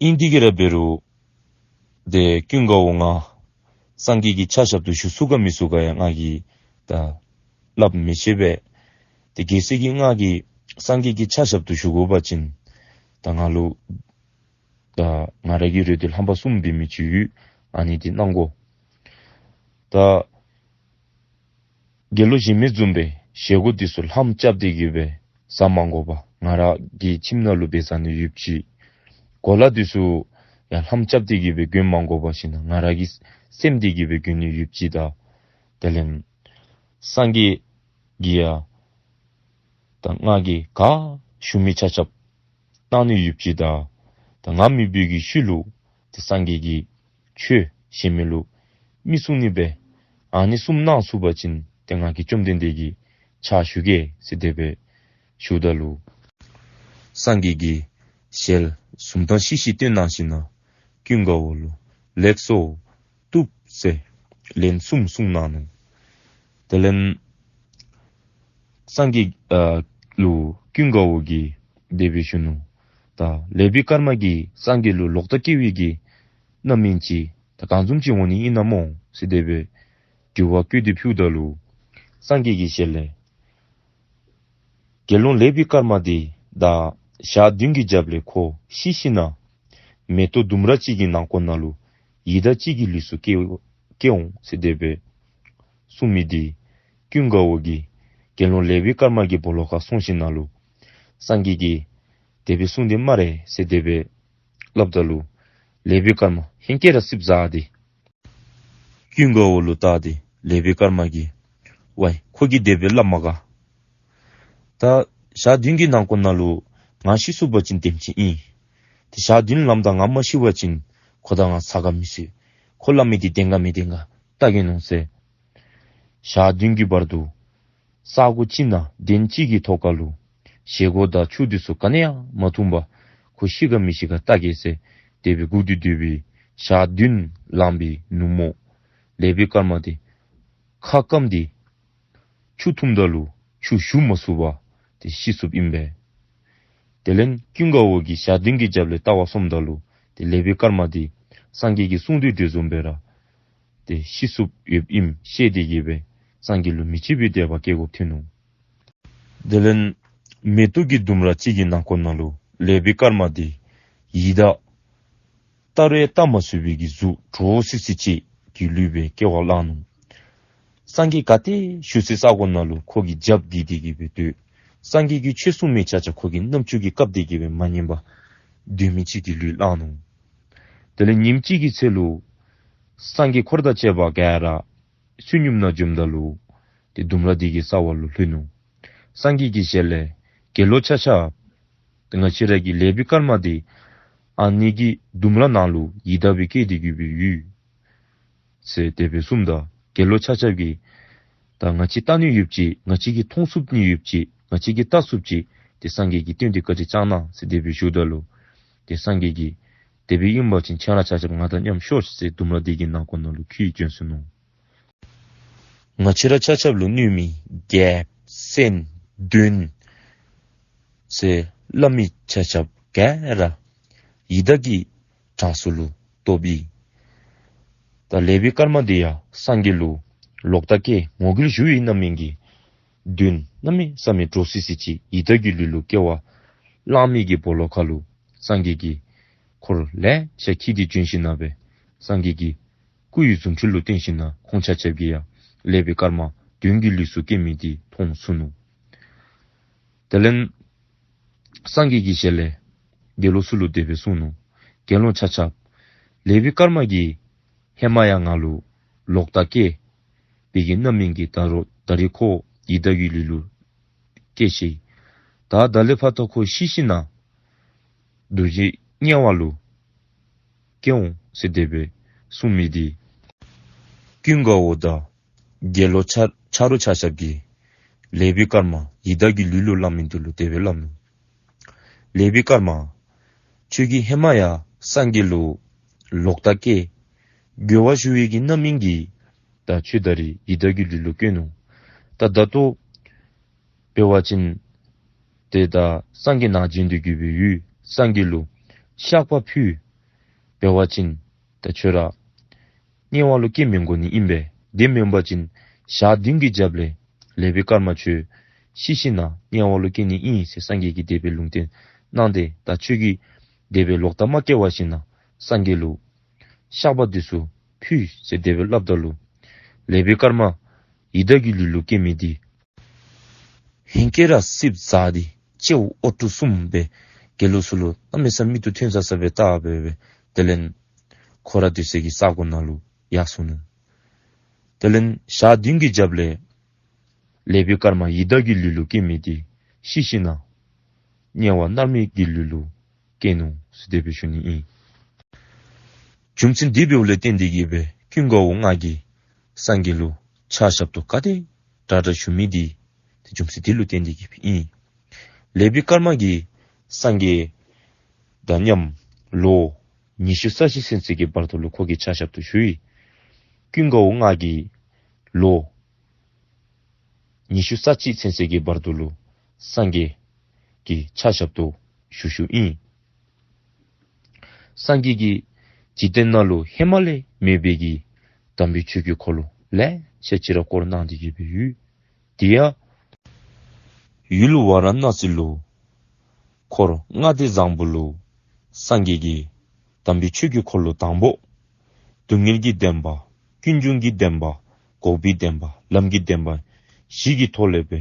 ཨིན་ཏེ་གིས་ར་འབད་རུང་ཏེ་ཀུན་དགའ་བོ་ང་སངས་རྒྱས་ཀྱི་ཕྱག་ཞབས་ཏོག་ཞུ་ཚུགས་ག་མི་ཚུགས་ག་ཡང་ང་གིས་ད་སླབ་མི་ཤེས་པས། ཏེ་གལ་སྲིད་ཀྱི་ང་གིས་སངས་རྒྱས་ཀྱི་ཕྱག་ཞབས་ཏོག་ཞུ་དགོ་པ་ཅིན་ད་ང་ལུ་ད་ང་ར་གི་རོགས་འདི་རྣམ་པ་གསུམ་འབད་མི་ཅིག་ཡོད། ཨ་ནི་འདི་གནང་དགོ། ད་དགེ་སློང་གཞན་མི་བཟུམ་སྦེ་བཞེས་སྒོ་འདི་ཚུ་ལྷམ་རྐྱབ་སྟེ་གིས་སྦེ་བཟའ་མ་དགོ་པར་ང་ར་གི་ཁྱིམ་ནང་ལུ་སྦེ་བཟའ་ནི་ཡོདཔ་ཅིག། གོ་ལ་འདི་ཚུ་ཡང་ལྷམ་རྐྱབ་སྟེ་གིས་སྦེ་གྱོན་མ་དགོ་པར་ཞིནམ་ལས་ང་ར་གིས་སེམས་ཏེ་གིས་སྦེ་གྱོན་ནི་ཡོདཔ་ཅིག་དང་། དེ་ལས་སངས་རྒྱས་ཀྱིས་ཡང་ད་ང་གིས་ག་ཞུ་མི་ཆ་ཁྱབ་གནང་ནི་ཡོདཔ་ཅིག་དང་། ད་ང་མེད་པའི་གི་ཤུལ་ལུ་ཏེ་སངས་རྒྱས་ཀྱིས་ཆོས་ཞུ་མི་ལུ་མི་གསུང་ནི་སྦེ་ཨ་ནི་གསུངམ་གནང་ཚུགས་པ་ཅིན་ཏེ་ང་གིས་བཅོམ་ལྡན་འདས་ཀྱི་ཕྱག་ཞུ་གེ་ཟེར་དེ་སྦེ་ཞུཝ་ད་ལུ། སངས་རྒྱས་ཀྱིས་ཞལ་གསུམ་དང་ཤིག་ཤིག་སྟོན་གནང་ཞིནམ་ལས་ཀུན་དགའ་བོ་ལུ་ལེགས་སོ། བཏུབ་ཟེར་ལན་གསུམ་གསུངས་གནང་ནུག། དེ་ལས་སངས་རྒྱས་ཨ་ལུ་ཀུན་དགའ་བོ་གིས་དེ་སྦེ་ཞུ་ནུག། ད་ལེགས་པའི་སྐར་མ་གིས་སངས་རྒྱས་ལུ་ལོག་ལྟ་སྐྱེ་བའི་གི་རྣམ་སྨིན་ཅིག་ད་གང་བཟུམ་ཅིག་འོང་ནི་ཨིན་ན་མོ་ཟེར་དེ་སྦེ་དྲི་བ་བཀོད་དེ་ཕུལཝ་ད་ལུ། སངས་རྒྱས་ཀྱི་ཞལ་ལས། དགེ་སློང་ལེགས་པའི་སྐར་མ་འདི་ད་ཞག་བདུན་གྱི་རྒྱབ་ལས་ཁོ་ཤི་ཞིནམ་ལས་མེ་ཏོག་ལྡུམ་ར་ཅིག་གི་ནང་ཁོག་ནང་ལུ་ཡི་དྭགས་ཅིག་གི་ལུས་སུ་སྐྱེ་སྐྱེ་འོང་ཟེར་དེ་སྦེ་གསུངས་མི་འདི་ཀུན་དགའ་བོ་གིས་དགེ་སློང་ལེགས་པའི་སྐར་མ་གི་སྦོ་ལོགས་ཁར་སོང་ཞིནམ་ལས་སངས་རྒྱས་ཀྱིས་དེ་སྦེ་གསུངས་ཏེ་སྨ་རེ་ཟེར་དེ་སྦེ་སླབ་ད་ལུ་ལེགས་པའི་སྐར་མ་ཧེང་སྐལ་ར་སིབ་ཟ་སྟེ། ཀུན་དགའ་བོ་ལུ་བལྟ་སྟེ་ལེགས་པའི་སྐར་མ་གིས་ཝའི་ཁོ་གིས་དེ་སྦེ་སླབ་མ་དགའ། ད་ཞག་བདུན་གྱི་ནང་ཁོག་ནང་ལུ་ང་ཤི་སོང་པ་ཅིན་དེམ་ཅིག་ཨིན། ཏེ་ཞག་བདུན་ལངམ་ད་ང་མ་ཤི་བ་ཅིན་ཁོ་དང་ང་ཚ་ག་མི་ཚུད། ཁོ་སླབ་མི་འདི་བདེན་ག་མི་བདེན་ག་བལྟ་གེ་ནོ་ཟེར། ཞག་བདུན་གྱི་བར་དུ་ས་གོ་ཅིག་ནང་གདན་ཅིག་གི་ཐོག་ཁ་ལུ་བཞེས་སྒོ་དང་ཆུ་འདི་ཚུ་ག་ནི་ཡང་མ་འཐུང་པར་ཁོ་ཤི་ག་མི་ཤི་ག་བལྟ་གེ་ཟེར་དེ་སྦེ་སྒུག་སྟེ་སྡོད་པའི་ཞག་བདུན་ལངམ་པའི་ནུབ་མོ་ལེགས་པའི་སྐར་མ་འདི་ཁ་སྐམ་སྟེ་ཆུ་འཐུངམ་ད་ལུ་ཆུ་ཞུ་མ་ཚུགས་པར་ཏེ་ཤི་སོངཔ་ཨིན་པས། དེ་ལས་ཀུན་དགའ་བོ་གིས་ཞག་བདུན་གྱི་རྒྱབ་ལས་བལྟ་བར་སོངམ་ད་ལུ་ཏེ་ལེགས་པའི་སྐར་མ་འདི་སངས་རྒྱས་ཀྱིས་གསུངས་དོ་བཟུམ་སྦེ་ར་ཏེ་ཤི་སོངཔ་ཡོདཔ་ཨིནམ་ཤེས་ཏེ་གིས་སྦེ་སངས་རྒྱས་ལུ་མི་ཕྱེད་པའི་དད་པ་སྐྱེ་དགོཔ་ཐོན་ནུག། དེ་ལས་མེ་ཏོག་གི་ལྡུམ་ར་ཅིག་གི་ནང་ཁོག་ནང་ལུ་ལེགས་པའི་སྐར་མ་འདི་ཡི་དྭགས་བལྟ་རུང་བལྟ་མ་ཚུགས་པའི་གི་གཟུགས་འདྲོག་སི་སི་ཅིག་གི་ལུས་སྦེ་སྐྱེ་བ་ལེན་ནུག། སངས་རྒྱས་ག་ཏེ་བཞུགས་སའི་ས་གོ་ནང་ལུ་ཁོ་གིས་རྒྱབ་འགྱིལ་ཏེ་གིས་སྦེ་སྡོད། སངས་རྒྱས་ཀྱིས་ཆོས་གསུང་མི་ཆ་ཁྱབ་ཁོ་གིས་རྣམ་ཅོ་གིས་བཀབ་སྟེ་གིས་སྦེ་མ་ཉན་པར་སྡོད་མི་ཅིག་གི་ལུས་ལེན་ནུག། དེ་ལས་ཉིནམ་གཅིག་གི་ཚེ་ལུ་སངས་རྒྱས་འཁོར་དང་བཅས་པ་ག་ར་བསོད་སྙོམས་ནང་འཛོམས་ད་ལུ་ཏེ་ལྡུམ་ར་འདི་གི་རྩ་བ་ལུ་ལྷོད་ནུག། སངས་རྒྱས་ཀྱི་ཞལ་ལས་དགེ་སློང་ཆ་ཁྱབ་ང་བཅས་ར་གི་ལེགས་པའི་སྐར་མ་འདི་ཨ་ནི་གི་ལྡུམ་ར་ནང་ལུ་ཡི་དྭགས་སྦེ་སྐྱེས་ཏེ་གིས་སྦེ་ཡོད་ཟེར་དེ་སྦེ་གསུངམ་ད་དགེ་སློང་ཆ་ཁྱབ་ཀྱིས་ད་ང་བཅས་བལྟ་ནི་ཡོདཔ་ཅིག་ང་བཅས་ཀྱིས་མཐོང་ཚུགས་ནི་ཡོདཔ་ཅིག་ང་བཅས་ཀྱིས་བལྟ་ཚུགསཔ་ཅིག་ ཏེ་སངས་རྒྱས་ཀྱིས་བསྟན་ཏེ་བཀའ་དྲིན་བསྐྱངས་གནང་ཟེར་དེ་སྦེ་ཞུཝ་ད་ལུ། ཏེ་སངས་རྒྱས་ཀྱིས་དེ་སྦེ་ཨིན་པ་ཅིན་ཁྱེད་ར་ཆ་ཁྱབ་ང་དང་མཉམ་ཤོག་ཟེར་ལྡུམ་ར་སྡེ་བརྒྱད་ནང་འཁོད་ནང་ལུ་ཁྱིད་བྱོན་སོ་ནུག། ང་བཅས་ར་ཆ་ཁྱབ་ལུ་གནོད་མི་རྒྱལཔོ་སྲས་གདོན་ཟེར་སླབ་མི་ཆ་ཁྱབ་ག་ར་ཡི་དྭགས་ཀྱི་གྲངས་སུ་ལུ་གཏོགས་པས། ད་ལེགས་པའི་སྐར་མ་འདི་ཡང་སངས་རྒྱས་ལུ་ལོག་ལྟ་སྐྱེས་ངོ་རྒོལ་ཞུ་བའི་རྣམ་སྨིན་གྱིས་གདོན་གནམ་མེད་ས་མེད་འདྲོག་སི་སི་ཅིག་ཡི་དྭགས་ཀྱི་ལུས་ལུ་སྐྱེ་བ་བླངས་མི་གི་སྦོ་ལོགས་ཁར་ལུ་སངས་རྒྱས་ཀྱིས་འཁོར་ལེ་ཤ་ཁྱིད་དེ་བྱོན་ཞིནམ་ལས་སངས་རྒྱས་ཀྱི་སྐུ་ཡི་རྫུ་འཕྲུལ་ལུ་བརྟེན་ཞིནམ་ལས་ཁོང་ཆ་ཁྱབ་ཀྱིས་ཡང་ལེགས་པའི་སྐར་མ་གདོན་གྱི་ལུས་སུ་སྐྱེ་མི་འདི་མཐོང་ཚུགས་ནུག། དེ་ལས་སངས་རྒྱས་ཀྱི་ཞལ་ལས་དགེ་སློང་ཚུ་ལུ་དེ་སྦེ་གསུངས་ནུག། དགེ་སློང་ཆ་ཁྱབ། ལེགས་པའི་སྐར་མ་གིས་ཧེ་མ་ཡང་ང་ལུ་ལོག་ལྟ་སྐྱེས་པའི་གི་རྣམ་སྨིན་གྱིས་ད་རུང་ད་རིས་ཁོ་ཡི་དྭགས་ཀྱི་ལུས་ལུ་སྐྱེས་ཤིག། ད་ད་ལས་ཕར་ད་ཁོ་ཤི་ཞིནམ་ལས་རྡོ་རྗེ་དམྱལ་བ་ལུ་སྐྱེ་འོང་ཟེར་དེ་སྦེ་གསུངས་མི་འདི་ཀུན་དགའ་བོ་དང་དགེ་སློང་ཆ་ཆ་རོགས་ཆ་ཁྱབ་ཀྱིས་ལེགས་པའི་སྐར་མ་ཡི་དྭགས་ཀྱི་ལུས་ལུ་སླབ་མི་འདི་ལུ་དེ་སྦེ་སླབ་ནུག། ལེགས་པའི་སྐར་མ། ཁྱོད་ཀྱིས་ཧེ་མ་ཡང་སངས་རྒྱས་ལུ་ལོག་ལྟ་སྐྱེས། རྒོལ་བ་ཞུ་བའི་གི་རྣམ་སྨིན་གྱིས་ད་ཁྱོད་ད་རིས་ཡི་དྭགས་ཀྱི་ལུས་ལུ་སྐྱེས་ནུག། ད་ད་ལྟོ་འབད་བ་ཅིན་ཏེ་ད་སངས་རྒྱས་ནང་བྱོན་ཏེ་གི་སྦེ་ཡོད། སངས་རྒྱས་ལུ་བཤགས་པ་ཕུལ། འབད་བ་ཅིན་ད་ཁྱོད་ར་དམྱལ་བ་ལུ་སྐྱེ་མི་དགོ་ནི་ཨིན་པས། དེ་མེན་པ་ཅིན་ཞག་བདུན་གྱི་རྒྱབ་ལས་ལེགས་པའི་སྐར་མ་ཁྱོད་ཤི་ཞིནམ་ལས་དམྱལ་བ་ལུ་སྐྱེ་ནི་ཨིན་ཟེར་སངས་རྒྱས་ཀྱིས་དེ་སྦེ་ལུང་བསྟན་གནང་སྟེ་ད་ཁྱོད་ཀྱིས་དེ་སྦེ་ལོག་ལྟ་མ་སྐྱེ་བར་ཞིནམ་ལས་སངས་རྒྱས་ལུ་བཤགས་པ་འདི་ཚུ་ཕུལ་ཟེར་དེ་སྦེ་སླབ་ད་ལུ་ལེགས་པའི་སྐར་མ་ཡི་དྭགས་ཀྱི་ལུས་ལུ་སྐྱེ་མི་འདི་ཧིང་ཁར་ར་སིབ་ཟ་སྟེ་སྤྱི་བོ་ཨོ་ཏུ་གསུམ་སྦེ་དགེ་སློང་ཚུ་ལུ་གནམ་མེད་ས་མེད་མིག་ཏོ་ཐོན་ས་ས་སྦེ་བལྟ་སྦེ་སྦེ་དེ་ལས་ཁོ་ར་སྡོད་སའི་གི་ས་གོ་ནང་ལུ་ཡར་སོ་ནུག། དེ་ལས་ཞག་བདུན་གྱི་རྒྱབ་ལས་ལེགས་པའི་སྐར་མ་ཡི་དྭགས་ཀྱི་ལུས་ལུ་སྐྱེ་མི་འདི་ཤི་ཞིནམ་ལས་དམྱལ་བ་མནར་མེད་ཀྱི་ལུས་ལུ་སྐྱེས་ནུག་ཟེར་དེ་སྦེ་ཞུ་ནི་ཨིན། རྒྱུ་མཚན་འདི་འབདཝ་ལས་བརྟེན་ཏེ་གི་སྦེ་ཀུན་དགའ་བོ་ང་གིས་སངས་རྒྱས་ལུ་ཕྱག་ཞབས་ཏོག་ག་དེ་དྲག་དྲག་ཞུ་མི་འདི་ཏེ་རྒྱུ་མཚན་འདི་ལུ་བརྟེན་ཏེ་གི་སྦེ་ཨིན། ལེགས་པའི་སྐར་མ་གིས་སངས་རྒྱས་དང་མཉམ་ལོ་ཉི་ཤུ་རྩ་གཅིག་ཚུན་ཚོད་ཀྱི་བར་དུ་ལུ་ཁོ་གིས་ཕྱག་ཞབས་ཏོག་ཞུ་ཡི། ཀུན་དགའ་བོ་ང་གིས་ལོ་ཉི་ཤུ་རྩ་གཅིག་ཚུན་ཚོད་ཀྱི་བར་དུ་ལུ་སངས་རྒྱས་ཀྱི་ཕྱག་ཞབས་ཏོག་ཞུ་ཞུཝ་ཨིན། སངས་རྒྱས་ཀྱིས་འཇིག་རྟེན་ནང་ལུ་ཧེ་མ་ལས་མེད་པའི་གི་དམ་པའི་ཆོས་ཀྱི་འཁོར་ལོ་ལེ་ཤ་ཅིག་ར་བསྐོར་གནང་སྟེ་གི་སྦེ་ཡོད། དེ་ཡང་ཡུལ་ཝཱ་ར་ཎ་སི་ལུ་འཁོར་ལྔ་སྡེ་བཟང་པོ་ལུ་སངས་རྒྱས་ཀྱིས་དམ་པའི་ཆོས་ཀྱི་འཁོར་ལོ་དང་པོ་སྡུག་བསྔལ་གྱི་བདེན་པ། ཀུན་འབྱུང་གི་བདེན་པ། འགོག་པའི་བདེན་པ། ལམ་གྱི་བདེན་པ་བཞི་གི་ཐོག་ལས་སྦེ་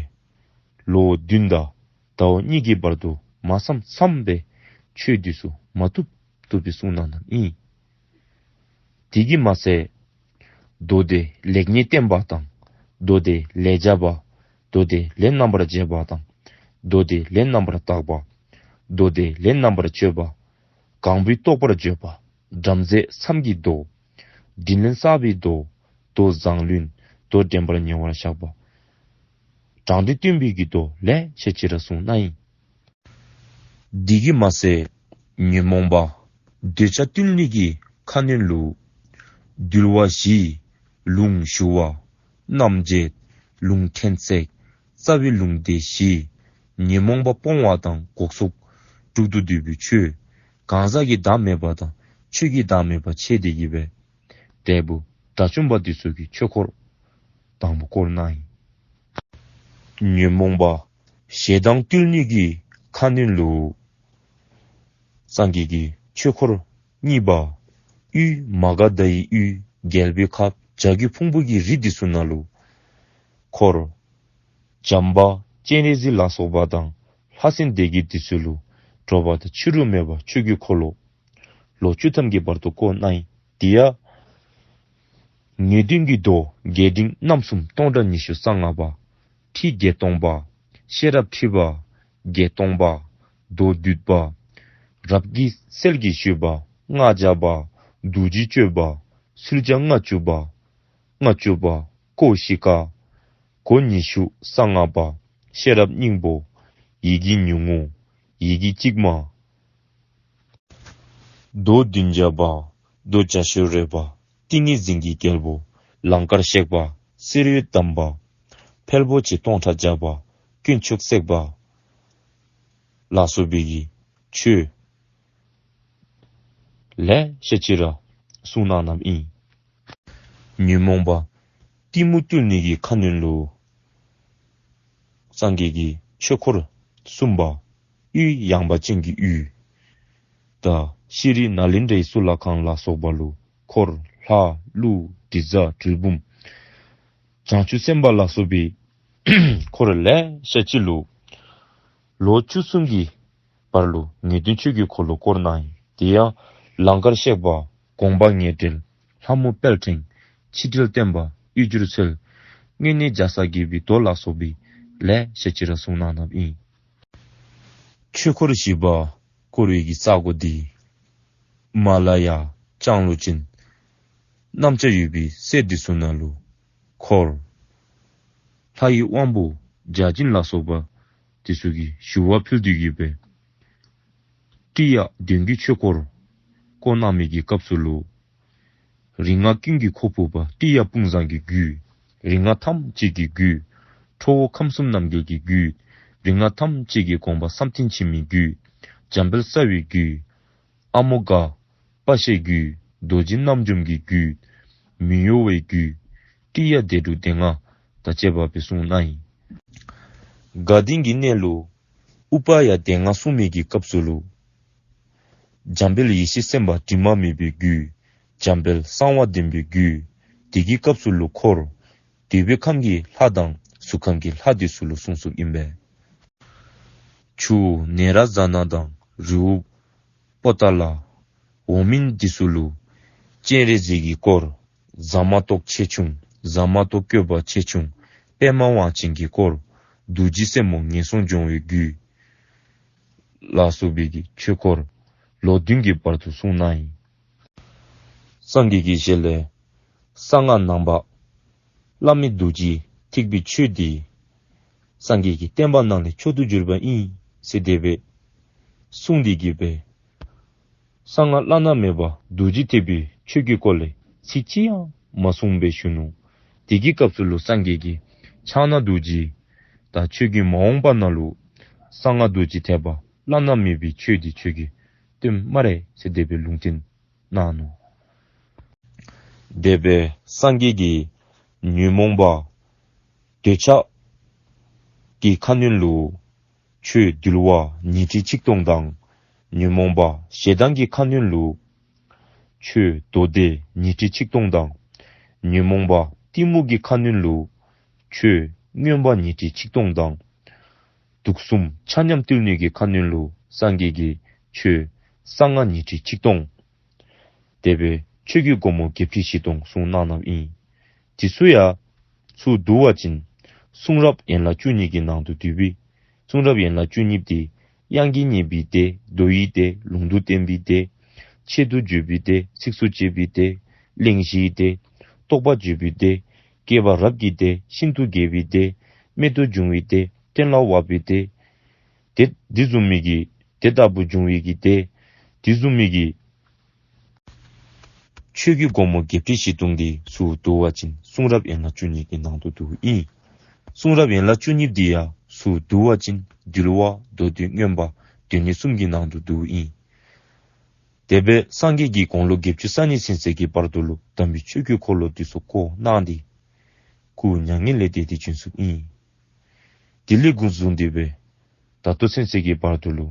ལོ་བདུན་དང་ཟླཝ་གཉིས་ཀྱི་བར་དུ་མ་མཚམས་མཚམས་སྦེ་ཆོས་འདི་ཚུ་མ་བཏུབ་བཏུབ་སྦེ་གསུངས་གནང་གནངམ་ཨིན། དེ་གིས་མ་ཚད་མདོ་སྡེ་ལེགས་ཉེས་བསྟན་པ་དང་། མདོ་སྡེ་ལེགས་སྦྱར་བ། མདོ་སྡེ་ལས་རྣམ་པར་འབྱེད་པ་དང་། མདོ་སྡེ་ལས་རྣམ་པར་དག་པ། མདོ་སྡེ་ལས་རྣམ་པར་གཅོད་པ། གང་པོའི་རྟོགས་པར་བརྗོད་པ། བྲམ་ཟེ་མཚམས་ཀྱི་མདོ། དྲིན་ལན་བསབ་པའི་མདོ། མདོ་མཛངས་བླུན། མདོ་འདྲེན་པར་ཉེ་བར་བཞག་པ། དྲང་དོན་སྟོན་པའི་གི་མདོ་ལེ་ཤ་ཅིག་ར་གསུངས་གནང་ཡི། དེ་གིས་མ་ཚད་ཉོན་མོངས་པ་འདོད་ཆགས་རྟུལ་ནི་གི་ཁ་གནོན་ལུ་འདུལ་བ་བཞི། ལུང་ཞུ་བ། རྣམ་འབྱེད། ལུང་ཕྲན་ཚེགས། རྩ་བའི་ལུང་སྡེ་བཞི། ཉོན་མོངས་པ་སྤོང་བ་དང་འགོག་ཚོགས་དྲུག་ཏུ་བསྡུས་པའི་ཆོས། གང་ཟག་གི་བདག་མེད་པ་དང་ཆོས་ཀྱི་བདག་མེད་པ་ཕྱེ་སྟེ་གི་སྦེ་འབྲས་བུ་དགྲ་བཅོམ་པ་འདི་ཚུ་གི་ཆོས་འཁོར་དང་པོ་བསྐོར་གནང་ཡི། ཉོན་མོངས་པ་ཞེ་སྡང་རྟུལ་ནི་གི་ཁ་གནོན་ལུ་སངས་རྒྱས་ཀྱི་ཆོས་འཁོར་གཉིས་པ། ཡུལ་མ་ག་དྷ་ཡི་ཡུལ་རྒྱལ་པོའི་ཁབ་བྱ་རྒོད་ཕུང་པོ་གི་རི་འདི་ཚུ་ནང་ལུ་འཁོར་བྱམས་པ་སྤྱན་རས་གཟིགས་ལ་སོགས་པ་དང་ལྷ་སྲིན་སྡེ་བརྒྱད་འདི་ཚུ་ལུ་དྲོ་པ་དང་ཕྱི་རུ་མེད་པར་ཆོས་ཀྱི་འཁོར་ལོ་ལོ་བཅུ་ཐམ་གྱི་བར་དུ་བསྐོར་གནང་ཡི། དེ་ཡང་ངེས་དོན་གྱི་མདོ་རྒྱས་འབྲིང་རྣམ་གསུམ་སྟོང་ཕྲག་ཉི་ཤུ་རྩ་ལྔ་པ། ཁྲིད་བརྒྱད་སྟོང་པ། ཤེས་རབ་ཁྲིད་པ་བརྒྱད་སྟོང་པ། མདོ་སྡུད་པ། རབ་ཀྱི་རྩལ་གྱིས་ཞུས་པ་ལྔ་བརྒྱ་པ། རྡོ་རྗེ་གཅོད་པ། ཚུལ་བྱ་ལྔ་བཅུ་པ། ལྔ་བཅུ་པ། ཀོ་ཤི་ཀ། གོ་ཉི་ཤུ་རྩ་ལྔ་པ། ཤེས་རབ་སྙིང་པོ། ཡི་གེ་ཉུང་ངུ་ཡི་གེ་གཅིག་མ། མདོ་བདུན་བརྒྱ་པ། མདོ་བརྒྱ་ཤོ་རེ་པ། ཏིང་ངེ་འཛིན་གྱི་རྒྱལ་པོ། ལང་ཀར་གཤེགས་པ། གསེར་འོད་དམ་པ། ཕལ་པོ་ཆེ་སྟོང་ཕྲག་བརྒྱ་པ། དཀོན་མཆོག་སྲེག་པ་ལ་སོགས་པའི་གི་ཆོས་ལེ་ཤ་ཅིག་ར་གསུངས་གནང་གནངམ་ཨིན། ཉོན་མོངས་པ་གཏི་མུག་བཏུལ་ནི་གི་ཁ་གནོན་ལུ་སངས་རྒྱས་ཀྱིས་ཆོས་འཁོར་གསུམ་པ། དབུས་ཡངས་པ་ཅན་གྱི་དབུས་དང་ཤྲཱི་ནཱ་ལེནྡྲའི་གཙུག་ལག་ཁང་ལ་སོགས་པ་ལུ་འཁོར་ལྷ་ཀླུ་དྲི་ཟ་གྲུལ་བུམ་བྱང་ཆུབ་སེམས་དཔའ་ལ་སོགས་པའི་འཁོར་ལེ་ཤ་ཅིག་ལུ་ལོ་བཅུ་གསུམ་གྱི་བར་ལུ་ངེས་དོན་ཆོས་ཀྱི་འཁོར་ལོ་བསྐོར་གནང་ཡི། དེ་ཡང་ལང་ཀར་གཤེགས་པ། དགོངས་པ་ངེས་འགྲེལ། ལྷ་མོ་དཔལ་ཕྲེང་། ཆིག་དྲིལ་བསྟན་པ། དབུས་འགྱུར་ཚུལ། དངོས་གནས་རྒྱ་བཟའ་དགྱེས་པའི་མདོ་ལ་སོགས་པའི་ལེ་ཤ་ཅིག་ར་གསུངས་གནང་གནངམ་ཨིན། ཆོས་འཁོར་བཞི་པ་བསྐོར་བའི་གི་ས་གོ་འདི་ཧི་མ་ལ་ཡ་ལྗང་ལུ་ཅན་གནམ་ལྕགས་ཡོད་པའི་སའི་འདི་ཚུ་ནང་ལུ་འཁོར་ལྷ་ཡི་དབང་པོ་བརྒྱ་བྱིན་ལ་སོགས་པ་འདི་ཚུ་གིས་ཞུ་བ་ཕུལ་ཏེ་གི་སྦེ་ཀྲི་ཡ་གདོན་བགེགས་ཆོས་འཁོར་བསྐོར་གནང་མི་གི་སྐབས་སུ་ལུ་རིགས་ལྔ་ཀུན་གྱི་ཁོག་ཕུབ་པ་ཀྲི་ཡ་དཔུང་བཟང་གི་རྒྱུད། རིགས་ལྔ་ཐམས་ཅད་ཀྱི་རྒྱུད། ཁྲོ་བོ་ཁམས་གསུམ་རྣམ་རྒྱལ་གྱི་རྒྱུད། རིགས་ལྔ་ཐམས་ཅད་ཀྱི་དགོངས་པ་བསམ་གཏན་ཆེན་མོའི་རྒྱུད། འཇམ་དཔལ་རྩ་བའི་རྒྱུད། ཨ་མོ་གྷ་པ་ཤའི་རྒྱུད། རྡོ་རྗེ་རྣམ་འཇོམས་ཀྱི་རྒྱུད། མི་གཡོ་བའི་རྒྱུད། ཀྲི་ཡ་སྡེ་དྲུག་སྡེ་ལྔ་དང་བཅས་པ་སྦེ་གསུངས་གནང་ཡི། དགའ་ལྡན་གྱི་གནས་ལུ་ཨུ་པ་ཡ་སྡེ་ལྔ་གསུངས་མི་གི་སྐབས་སུ་ལུ་འཇམ་དཔལ་ཡེ་ཤེས་སེམས་དཔའ་དྲི་མ་མེད་པའི་རྒྱུད། འཇམ་དཔལ་གསང་བ་ལྡན་པའི་རྒྱུད། དེ་གི་སྐབས་སུ་ལུ་འཁོར་འདོད་པའི་ཁམས་ཀྱི་ལྷ་དང་གཟུགས་ཁམས་ཀྱི་ལྷ་འདི་ཚུ་ལུ་གསུངས་གསུངསམ་ཨིན་པས། ཆུ་ནེ་ར་ཛ་ན་དང་རི་བོ་པོ་ཏ་ལ། འོག་མིན་འདི་ཚུ་ལུ་སྤྱན་རས་གཟིགས་ཀྱིས་བསྐོར། ཟ་མ་ཏོག་ཆེ་ཆུང་ཟ་མ་ཏོག་བཀོད་པ་ཆེ་ཆུང་པདྨ་དབང་ཆེན་གྱིས་བསྐོར། རྡོ་རྗེ་སེམས་མོ་ངན་སོང་སྦྱོང་བའི་རྒྱུད་ལ་སོགས་པའི་གི་ཆོས་འཁོར་ལོ་བདུན་གྱི་བར་དུ་གསུངས་གནང་ཡི། སངས་རྒྱས་ཀྱི་ཞལ་ལས་གསང་སྔགས་ནང་པ་བླ་མེད་རྡོ་རྗེ་ཐེག་པའི་ཆོས་འདི་སངས་རྒྱས་ཀྱི་བསྟན་པ་ནང་ལས་མཆོག་ཏུ་གྱུར་པ་ཨིན་ཟེར་དེ་སྦེ་གསུངས་ཏེ་གི་སྦེ་གསང་སྔགས་བླ་ན་མེད་པ་རྡོ་རྗེ་ཐེག་པའི་ཆོས་ཀྱི་སྐོར་ལས་ཚིག་གཅིག་ཡང་མ་གསུངས་པར་བཞུགས་ནུག། དེ་གི་སྐབས་སུ་ལུ་སངས་རྒྱས་ཀྱིས་ཕྱག་ན་རྡོ་རྗེ་དང་ཆོས་ཀྱི་མ་འོངས་པ་ནང་ལུ་གསང་སྔགས་རྡོ་རྗེ་ཐེག་པ་བླ་ན་མེད་པའི་ཆོས་འདི་ཁྱོད་ཀྱིས་སྟོནམ་སྨ་རེ་ཟེར་དེ་སྦེ་ལུང་བསྟན་གནང་ནུག། དེ་སྦེ་སངས་རྒྱས་ཀྱིས་ཉོན་མོངས་པ་འདོད་ཆགས་ཀྱི་ཁ་གནོན་ལུ་ཆོས་འདུལ་བ་ཉི་ཁྲི་ཆིག་སྟོང་དང་། ཉོན་མོངས་པ་ཞེ་སྡང་གི་ཁ་གནོན་ལུ་ཆོས་མདོ་སྡེ་ཉི་ཁྲི་ཆིག་སྟོང་དང་། ཉོན་མོངས་པ་གཏི་མུག་གི་ཁ་གནོན་ལུ་ཆོས་མངོན་པ་ཉི་ཁྲི་ཆིག་སྟོང་དང་། དུག་གསུམ་ཆ་མཉམ་བཏུལ་ནི་གི་ཁ་གནོན་ལུ་སངས་རྒྱས་ཀྱིས་ཆོས་གསང་སྔགས་ཉི་ཁྲི་ཆིག་སྟོང་། དེ་སྦེ་ཆོས་ཀྱི་སྒོ་མོ་བརྒྱད་ཁྲི་བཞི་སྟོང་གསུངས་གནང་གནངམ་ཨིན། དེ་ཚུ་ཡང་ཚུར་བསྡུ་བ་ཅིན་གསུང་རབ་ཡན་ལག་བཅུ་གཉིས་ཀྱི་ནང་དུ་འདུ་བས། གསུང་རབ་ཡན་ལག་བཅུ་གཉིས་འདི་དབྱངས་ཀྱིས་བསྙད་པའི་སྡེ། མདོ་ཡི་སྡེ། ལུང་དུ་བསྟན་པའི་སྡེ། ཆེད་དུ་བརྗོད་པའི་སྡེ། ཚིགས་སུ་བཅད་པའི་སྡེ། གླེང་གཞིའི་སྡེ། རྟོགས་པ་བརྗོད་པའི་སྡེ། བསྐལ་པ་རབ་ཀྱི་སྡེ། ཤིན་ཏུ་རྒྱས་པའི་སྡེ། རྨད་དུ་བྱུང་བའི་སྡེ། གཏན་ལ་དབབ་པའི་སྡེ། དེ་དེ་བཟུམ་མའི་གི་དེ་ལྟ་བུ་འབྱུང་བའི་གི་སྡེ། དེ་བཟུམ་མའི་གི་ཆོས་ཀྱི་སྒོ་མོ་བརྒྱད་ཁྲི་བཞི་སྟོང་འདི་ཚུར་བསྡུ་བ་ཅིན་གསུང་རབ་ཡན་ལག་བཅུ་གཉིས་ཀྱི་ནང་དུ་འདུཝ་ཨིན། གསུང་རབ་ཡན་ལག་བཅུ་གཉིས་འདི་ཡང་ཚུར་བསྡུ་བ་ཅིན་འདུལ་བ་མདོ་སྡེ་མངོན་པ་སྡེ་སྣོད་གསུམ་གྱི་ནང་དུ་འདུཝ་ཨིན། དེ་སྦེ་སངས་རྒྱས་ཀྱིས་དགུང་ལོ་བརྒྱད་ཅུ་རྩ་གཉིས་ཚུན་ཚོད་ཀྱི་བར་དུ་ལུ་དམ་པའི་ཆོས་ཀྱི་འཁོར་ལོ་འདི་ཚུ་བསྐོར་གནང་སྟེ་སྐུ་མྱ་ངན་ལས་འདས་ཏེ་བྱོན་སོངམ་ཨིན། དེ་ལས་འགོ་བཟུང་སྟེ་སྦེ་ད་ལྟོ་ཚུན་ཚོད་ཀྱི་བར་དུ་ལུ་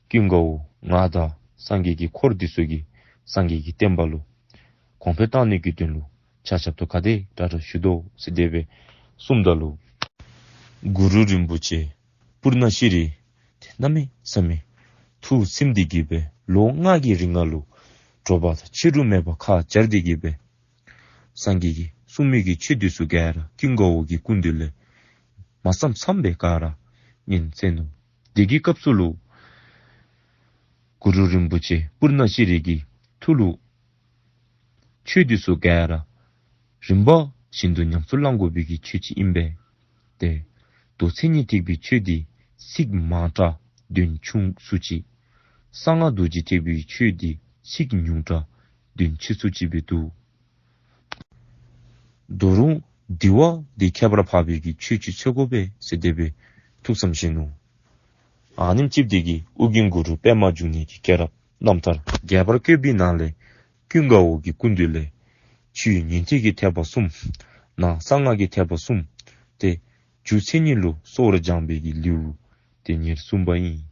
ཀུན་དགའ་བོ་ང་དང་སངས་རྒྱས་ཀྱི་འཁོར་འདི་ཚུ་གིས་སངས་རྒྱས་ཀྱི་བསྟན་པ་ལུ་གོང་འཕེལ་གཏང་ནི་གི་དོན་ལུ་ཆ་ཁྱབ་ཏུ་ག་དེ་དྲག་དྲག་ཞུ་དོ་ཟེར་དེ་སྦེ་གསུངམ་ད་ལུ་གུ་རུ་རིན་པོ་ཆེ་པུར་ན་ཤྲཱི་དེ་གནམ་མེད་ས་མེད་ཐུགས་ཚིམ་སྟེ་གི་སྦེ་ལོ་ལྔ་གི་རིང་ལུ་དྲོ་པ་དང་ཕྱི་རུ་མེད་པར་ཁ་སྦྱར་ཏེ་གི་སྦེ་སངས་རྒྱས་ཀྱིས་གསུངས་མི་གི་ཆོས་འདི་ཚུ་ག་ར་ཀུན་དགའ་བོ་གི་སྐུ་མདུན་ལས་མ་བསམ་བསམ་པའི་ག་ར་ཉན་གསན་ནུག། དེ་གི་སྐབས་སུ་ལུ་གུ་རུ་རིན་པོ་ཆེ་པུར་ན་ཤྲཱི་གི་ཐུགས་ལུ་ཆོས་འདི་ཚུ་ག་ར་རིམ་པ་བཞིན་དུ་ཉམས་སུ་བླང་དགོ་པའི་གི་ཆོས་ཅིག་ཨིན་པས། ཏེ་མདོ་མཚན་ཉིད་ཐེག་པའི་ཆོས་འདི་ ཚིག་མང་དྲགས་དོན་ཆུང་སུ་ཅིག། གསང་སྔགས་རྡོ་རྗེ་ཐེག་པའི་ཆོས་འདི་ཚིག་ཉུང་དྲགས་དོན་ཆེ་སུ་ཅིག་སྦེ་འདུག། ད་རུང་དེ་བ་དེ་ཁྱད་པར་འཕགས་པའི་གི་ཆོས་ཅིག་འཚོལ་དགོ་པས་ཟེར་དེ་སྦེ་ཐུགས་བསམ་བཞེས་ནུག། ཨ་ནེམ་ཅིག་དེ་གིས་ཨོ་རྒྱན་གུ་རུ་པདྨ་འབྱུང་གནས་ཀྱི་སྐྱེས་རབས་རྣམ་ཐར་རྒྱས་པར་བཀོད་པའི་ནང་ལས་ཀུན་དགའ་བོ་གི་སྐུ་མདུན་ལས་ཕྱི་ཉན་ཐོས་ཀྱི་ཐེག་པ་གསུམ། ནང་གསང་སྔགས་ཀྱི་ཐེག་པ་གསུམ། ཏེ་རྒྱུ་མཚན་ཉིད་ལུ་གསོལ་བ་སྦྱངས་པའི་གི་ལེའུ་དེ་ཉེར་གསུམ་པ་ཨིན།